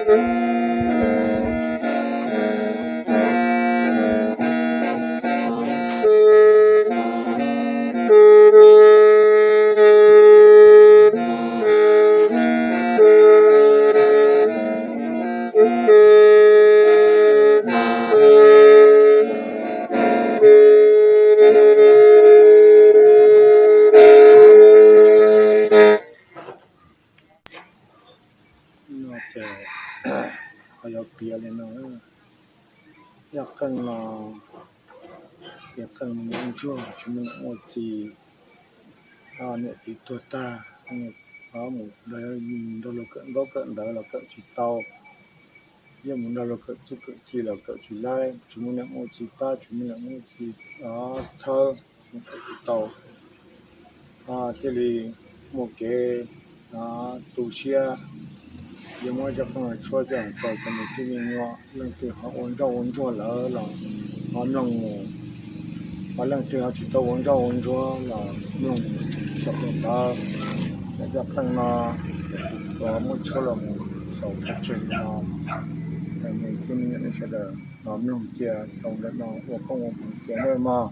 No ces ho yuav piav li no, yog qeej no, yog qeej mus ntsuag tsis muaj niam muaj txiv, niam txiv tuag tag, mus nrog luag kawm ntaub kawm ntawv los kawm tsis tau, yog mus nrog luag kawm txuj kawm ci los kawm tsis laib, tsis muaj niam muaj txiv pab, tsis muaj niam muaj txiv txhawb, mus kawm tsis tau. Thiaj li muaj kev tu siab, yuav muab zaj qeej tshuab coj los rau cov me tub me nyuam, leej twg ho ua ntsoj ua ntsuag lawm los ho mloog mus, ho leej twg ho tsis tau ua ntsoj ua ntsuag los mloog saum ntawd. Zaj qeej no kuv muab tshuab los mus saum tshooj tseg no, nws tub me nyuam nej sawv daws los mloog cia rau ntawm no ua koob ua hmoov cia nawb mog.